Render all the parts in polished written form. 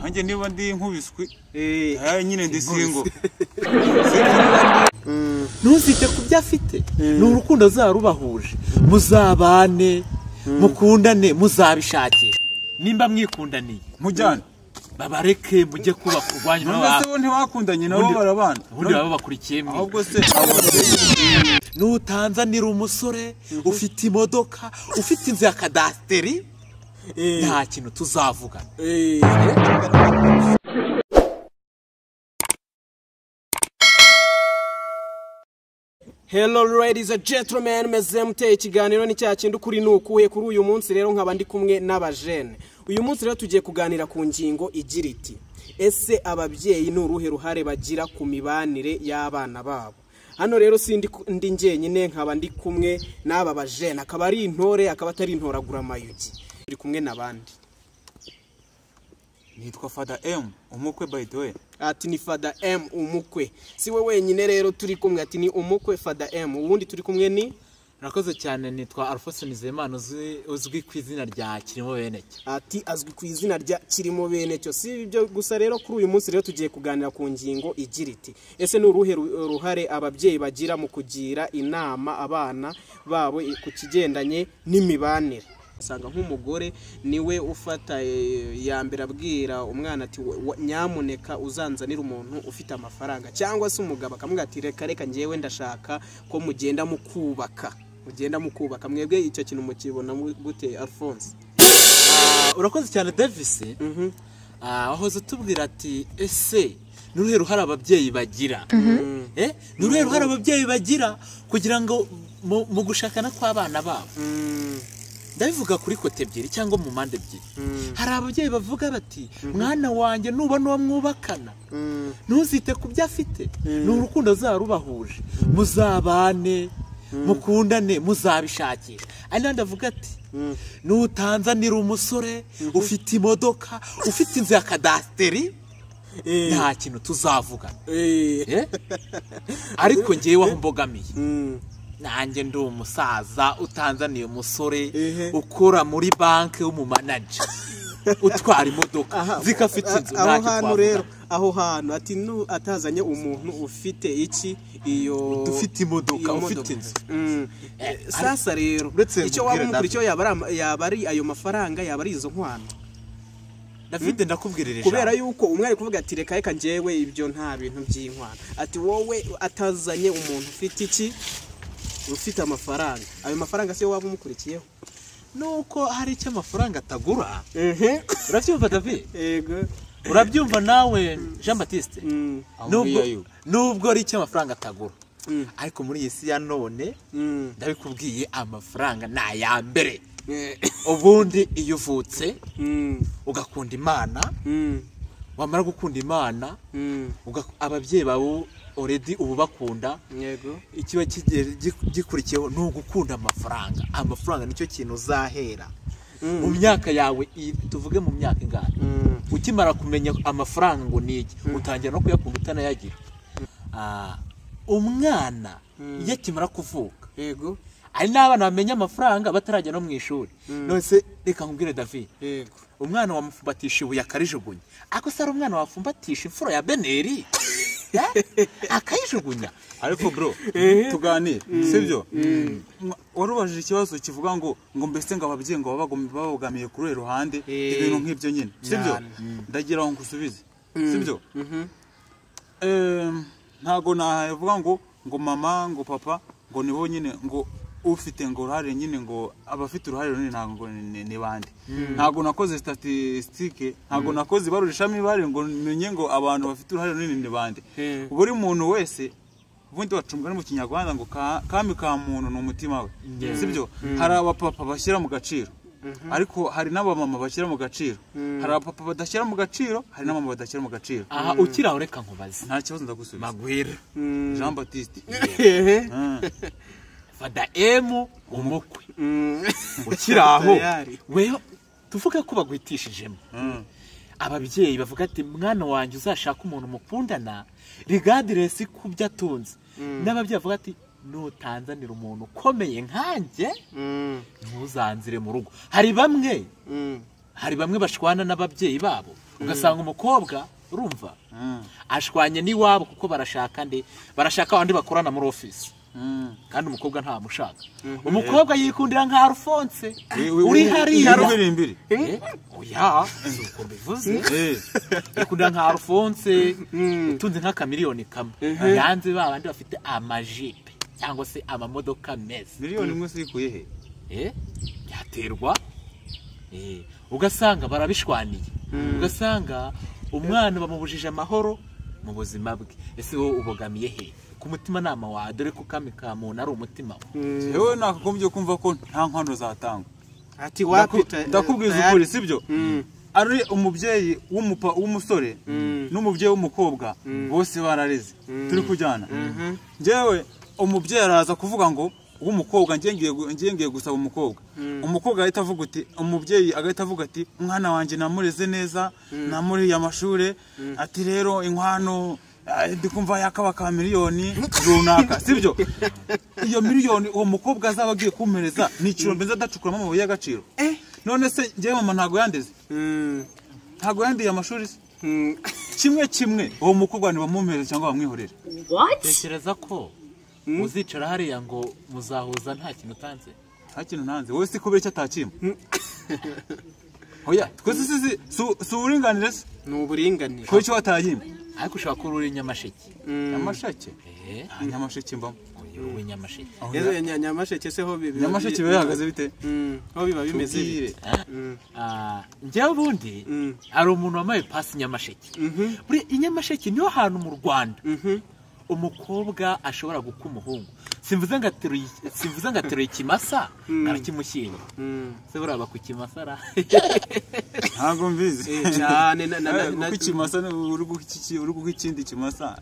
Nanjye niba ndi nkubiswi nyine ndi singo. Ntuzite ku byo afite, ni urukundo zarubahuje, muzabane, mukundane, muzabishakisha. Nimba mwikundaniye mujyane, babareke mujye kuba kurwanya. None se bo ntibakundanye nabo barabana, ubundi baba bakurikiye mwe. Ahubwo se nutanzanira umusore ufite imodoka, ufite inzu ya kadasiteri, nta kintu tuzavuga. Hello ladies and gentlemen, meze mute? Ikiganiro ni cya kindi ukuri nukuhe. Kuri uyu munsi rero nkaba ndi kumwe n'abajene. Uyu munsi rero tugiye kuganira ku ngingo igira iti: ese ababyeyi ni uruhe ruhare bagira ku mibanire y'abana babo? Hano rero sindi ndi njyenyine, nkaba ndi kumwe n'aba bajene, akaba ari intore, akaba atari intoragura amayugi. Turi kumwe n'abandi. Nitwa Father M Umukwe, by the way. Ati ni Father M Umukwe. Si we wenyine rero turi kumwe, ati ni Umukwe Father M. Ubundi turi kumwe ni Murakoze cyane, nitwa Alphonse Nizeyimana uzwi ku izina rya Kirimo Benecyo. Ati azwi ku izina rya Kirimo Benecyo. Si ibyo gusa rero, kuri uyu munsi rero tugiye kuganira ku ngingo igira iti: ese ni uruhe ruhare ababyeyi bagira mu kugira inama abana babo ku kigendanye n'imibanire? Usanga nk'umugore niwe ufata ya mbere abwira umwana ati nyamuneka uzanzanire umuntu ufite amafaranga, cyangwa se umugabo akamubwira ati reka reka njyewe ndashaka ko mugenda mukubaka, mugenda mukubaka. Mwebwe icyo kintu mukibona gute, Alphonse? Urakoze cyane Davis. Wahoze utubwira ati ese ni uruhe ruhare ababyeyi bagira? Ni uruhe ruhare ababyeyi bagira kugira ngo mu gushakana kw'abana babo? Ndabivuga kuri kote ebyiri cyangwa mu mpande ebyiri. Hari ababyeyi bavuga bati mwana wanjye nubona uwo mwubakana ntuzite ku byo afite, ni urukundo zarubahuje, muzabane, mukundane, muzabishakisha. Ari nandi avuga ati nutanzanira umusore ufite imodoka, ufite inzu ya kadasiteri, nta kintu tuzavuga. Ariko ngewe aho mbogamiye, nanjye ndi umusaza utanzaniye umusore ukora muri banki w'umumanager utwara imodoka zikafite inzu, aho hantu rero, aho hantu ati atazanye umuntu ufite iki, iyo ufite imodoka, ufite inzu. Sasa rero icyo waba umukurikiye yaba ari ayo mafaranga, yaba ari izo nkwano. David, ndakubwirira ijambo. Kubera yuko umwe ari kuvuga ati reka reka njyewe ibyo nta bintu by'inkwano, ati wowe atazanye umuntu ufite iki, ufite amafaranga, ayo mafaranga se waba umukurikiyeho? Nuko hari icyo amafaranga atagura. Urabyumva David? Yego. Urabyumva nawe Jean Baptiste? Nubwo ari icyo amafaranga atagura, ariko muri iyi si ya none ndabikubwiye, amafaranga ni aya mbere. Ubundi iyo uvutse ugakunda Imana, wamara gukunda Imana, ababyeyi bawe already ubu bakunda, ikiba gikurikiyeho ni ugukunda amafaranga. Amafaranga nicyo kintu uzahera mu myaka yawe, tuvuge mu myaka ingana, ukimara kumenya amafaranga ngo ni iki, utangira no kuyakunda utanayagira. Umwana iyo akimara kuvuka, yego, ari n'abana bamenya amafaranga batarajya no mu ishuri. None se reka nkubwire David, umwana wamufumbatisha ibuye akarijugunya, ariko se ari umwana wafumbatisha imfura ya Beneri akayijugunya? Ariko bro, tuganire, sibyo? Warubajije ikibazo kivuga ngo mbese ngo ababyeyi ngo babogamiye kuri uru ruhande, ibintu nk'ibyo nyine, sibyo? Ndagira ngo ngusubize, sibyo? Ntago navuga ngo mama ngo papa ngo nibo nyine ngo ufite ngo uruhare nyine, ngo abafite uruhare runini ntabwo ni bande. Ntabwo nakoze statistique, ntabwo nakoze ibarurishamibare ngo menye ngo abantu bafite uruhare runini ni bande. Buri muntu wese ubundi bacumbwa no mu Kinyarwanda ngo kami ka muntu ni umutima we, sibyo? Hari abapapa bashyira mu gaciro, ariko hari n'abamama bashyira mu gaciro, hari abapapa badashyira mu gaciro, hari n'abamama badashyira mu gaciro. Aha ukiraho reka nkubaze. Nta kibazo, ndagusubiza. Magwira Jean Baptiste. Father M Umukwe ukiraho, wewe tuvuge ko bagwitishijemo ababyeyi bavuga ati mwana wanjye uzashaka umuntu mukundana regardless ku byo atunze, n'ababyeyi bavuga ati nutanzanira umuntu ukomeye nkanjye ntuzanzire mu rugo. Hari bamwe bashwana n'ababyeyi babo Ugasanga umukobwa urumva ashwanye n'iwabo kuko barashaka nde, barashaka abandi bakorana muri office. Kandi umukobwa nta mushaka. Umukobwa yikundira nka Alphonse uri hariya imbiri. Oya, uko bivuze. Yikundira nka Alphonse utunze nka kamiliyoni kamwe. Yanze ba bandi bafite amajipe cyangwa se amamodoka meza. Miliyoni imwe sikuye he? Byaterwa. Ugasanga barabishwaniye. Ugasanga umwana bamubujije amahoro mu buzima bwe. Ese wowe ubogamiye he? Ku mutima nama wa dore ko kamika muntu ari umutima. Yewe nakagombye kumva ko nta nkwano zatangwa. Ati wapi ndakubwiza ukuri sibyo? Ari umubyeyi w'umusore n'umubyeyi w'umukobwa bose barareze. Turi kujyana. Njyewe umubyeyi araza kuvuga ngo w'umukobwa ngiye gusaba umukobwa. Umukobwa ahita avuga uti umubyeyi agahita avuga ati umwana wanjye namureze neza, namuriye amashure, ati rero inkwano ndikumva yakabaka miliyoni runaka sibyo? Iyo miliyoni uwo mukobwa azaba agiye kumpereza ni ikirombe nzadacukuramo amabuye y'agaciro. None se njyewe mama ntago yandeze? Ntago yandiye amashuri se? Kimwe kimwe uwo mukobwa ntibamumpereze cyangwa bamwihorere. Tekereza ko uzicara hariya ngo muzahuza nta kintu utanze. Nta kintu ntanze wowe si kubera icyo atakimpa. Oya twese si uburinganire se? Ni uburinganire. Kubera icyo watayimpa. Ariko ushobora kuba uri Nyamasheke. Nyamasheke? Nta Nyamasheke mbamo. Uri Nyamasheke. Nyamasheke se ho biba Nyamasheke biba bihagaze bite? Ho biba bimeze bite? Njyewe ubundi hari umuntu wambaye pasi Nyamasheke. Buriya i Nyamasheke niho hantu mu Rwanda umukobwa ashobora guka umuhungu. Simvuze ngo ateruye ikimasa arakimushyinga. Se buraba ku kimasa ra? Ntabwo mbizi. Cyane na ikimasa uri guka ikindi kimasa.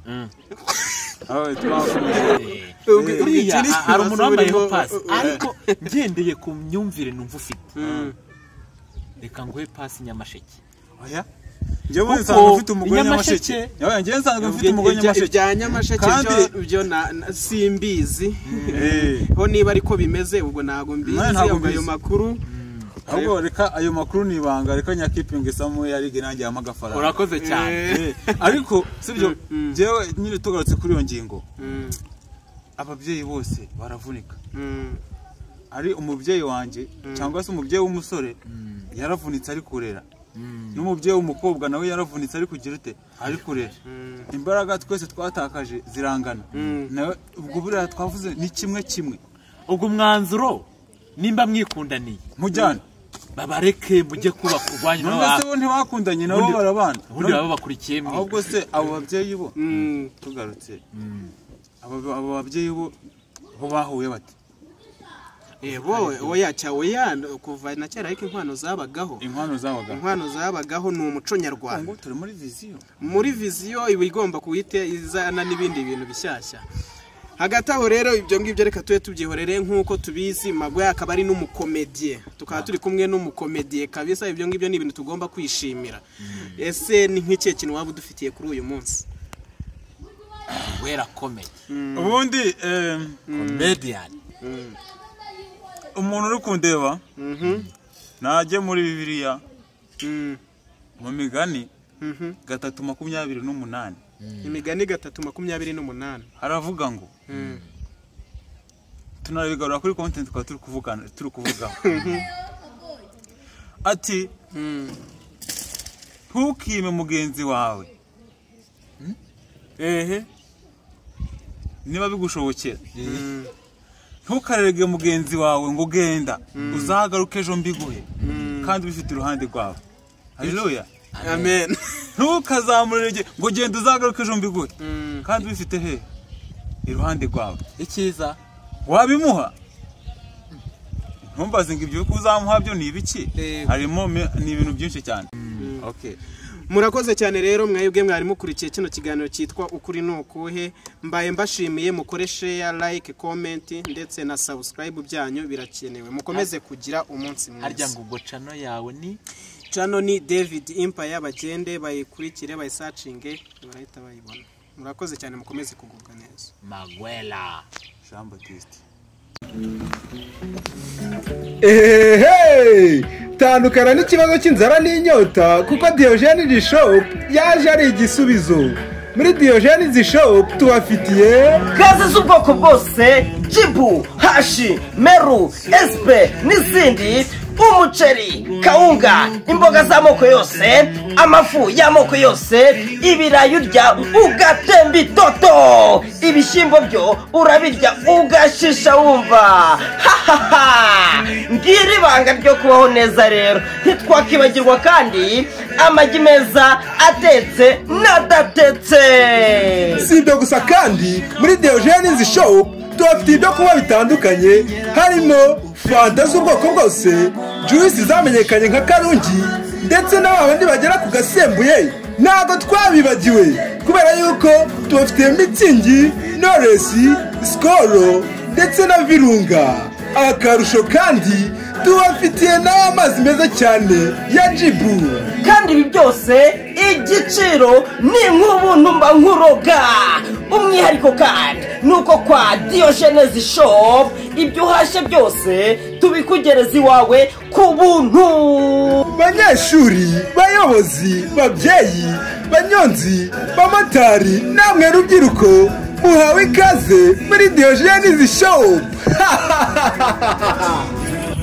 Aho twakomeje. Buriya hari umuntu wambayeho pasi ariko ngendeye ku myumvire numva ufite. Reka nguhe pasi Nyamasheke. Oya. Njyewe nsanzwe mfite umugore Nyamasheke. Njyewe nsanzwe mfite umugore Nyamasheke. Ibya Nyamasheke byo simbizi. Ho niba ariko bimeze ubwo ntago mbizi ayo makuru. Ahubwo reka ayo makuru ni ibanga, reka nyakipinga samu yarige nanjye amagafaranga. Urakoze cyane. Ariko sibyo njyewe nyine tugarutse kuri iyo ngingo. Ababyeyi bose baravunika. Ari umubyeyi wanjye cyangwa se umubyeyi w'umusore yaravunitse ari kurera. N'umubyeyi w'umukobwa nawe yaravunitse ari kugira ute ari kurera. Imbaraga twese twatakaje zirangana. Nawe ubwo buriya twavuze ni kimwe kimwe. Ubwo umwanzuro nimba mwikundaniye mujyane babareke mujye kuba kurwanya none se bo ntibakundanye nabo barabana ubundi baba bakurikiye mwe. Ahubwo se abo babyeyi bo tugarutse abo babyeyi bo bahuye bate? Oya oya kuva na kera ariko inkwano zabagaho. Inkwano zabagaho ni umuco nyarwanda. Turi muri viziyo. Muri viziyo iba igomba kuhita izana n'ibindi bintu bishyashya. Hagati aho rero ibyo ngibyo reka tube tubyihorere nk'uko tubizi Magwe akaba ari n'umukomediye. Tukaba turi kumwe n'umukomediye kabisa, ibyo ngibyo ni ibintu tugomba kwishimira. Ese ni nk'ikihe kintu waba udufitiye kuri uyu munsi? Wera comedy. Ubundi comedian. Umuntu uri kundeba najye muri Bibiliya mu migani 3:28. Imigani 3:28 haravuga ngo tunabigarura kuri content twaba turi kuvugana turi kuvugaho. Ati ntukime mugenzi wawe niba bigushobokera. Ntukarerege mugenzi wawe ngo genda uzagaruke ejo mbiguhe kandi bifite iruhande rwawe. Haleluya. Amen. Ntukazamurerege ngo genda uzagaruke ejo mbiguhe kandi bifite he iruhande rwawe. Icyiza wabimuha. Ntumbaze ngo ibyo uzamuha byo ni ibiki, harimo ni ibintu byinshi cyane. Okay. Murakoze cyane rero mwebwe mwari mukurikiye kino kiganiro cyitwa Ukuri ni Ukuhe. Mbaye mbashimiye, mukore share, like, comment ndetse na subscribe byanyu birakenewe. Mukomeze kugira umunsi mwiza. Harya ngo ubwo channel yawe ni? Channel ni David Empire, bagende bayikurikire bayisacinge barahita bayibona. Murakoze cyane, mukomeze kugubwa neza. Magwela Jean Baptiste. Hey, hey! Tandukana n'ikibazo cy'inzara n'inyota, kuko Diyogenizi Shop yaje ari igisubizo. Muri Diyogenizi Shop tubafitiye gaze z'ubwoko bwose, Jibu, Hashi, Meru, Esipe n'izindi, umuceri, kawunga, imboga z'amoko yose, amafu y'amoko yose, ibirayi urya ugatemba itoto, ibishyimbo byo urabirya ugashisha wumva hahaha. Ngira ibanga ryo kubaho neza rero. Ntitwakibagirwa kandi amagi meza atetse n'adatetse. Si ibyo gusa kandi, muri Diyogenizi Shop tubafitiye ibyo kunywa bitandukanye, harimo fanta z'ubwoko bwose, juice zamenyekanye nka Karungi, ndetse na babandi bagera ku gasembuye. Ntabwo twabibagiwe, kubera yuko tubafitiye Mützig, Knowless, Skol ndetse na Virunga. Akarusho kandi, tubafitiye n'amazi meza cyane ya Jibu. Kandi ibi byose igiciro ni nk'ubuntu, mba nkuroga. Umwihariko kandi ni uko kwa Diyojenezi Shop ibyo uhashye byose tubikugereza iwawe ku buntu. Banyeshuri, bayobozi, babyeyi, banyonzi, bamotari, namwe rubyiruko, muhawe ikaze muri Diyogenizi Shop.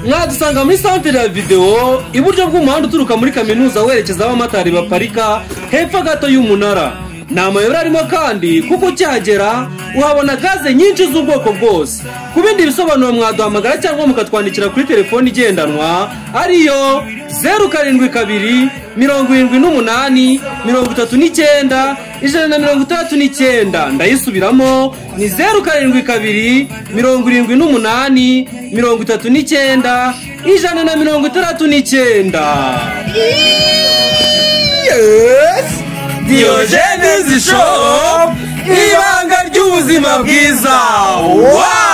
Mwadusanga muri santere ya videwo, iburyo bw'umuhanda uturuka muri kaminuza werekeza aho abamotari baparika, hepfo gato y'umunara. Ni amayobera arimo kandi, kuko ukihagera uhabona gaze nyinshi z'ubwoko bwose. Ku bindi bisobanuro mwaduhamagara cyangwa mukatwandikira kuri telefoni igendanwa, ariyo 0727 78 31 69. Ndayisubiramo, ni 0727 78 31 69. Yes. Diyogenizi Shop, ibanga ry'ubuzima bwiza. Wow.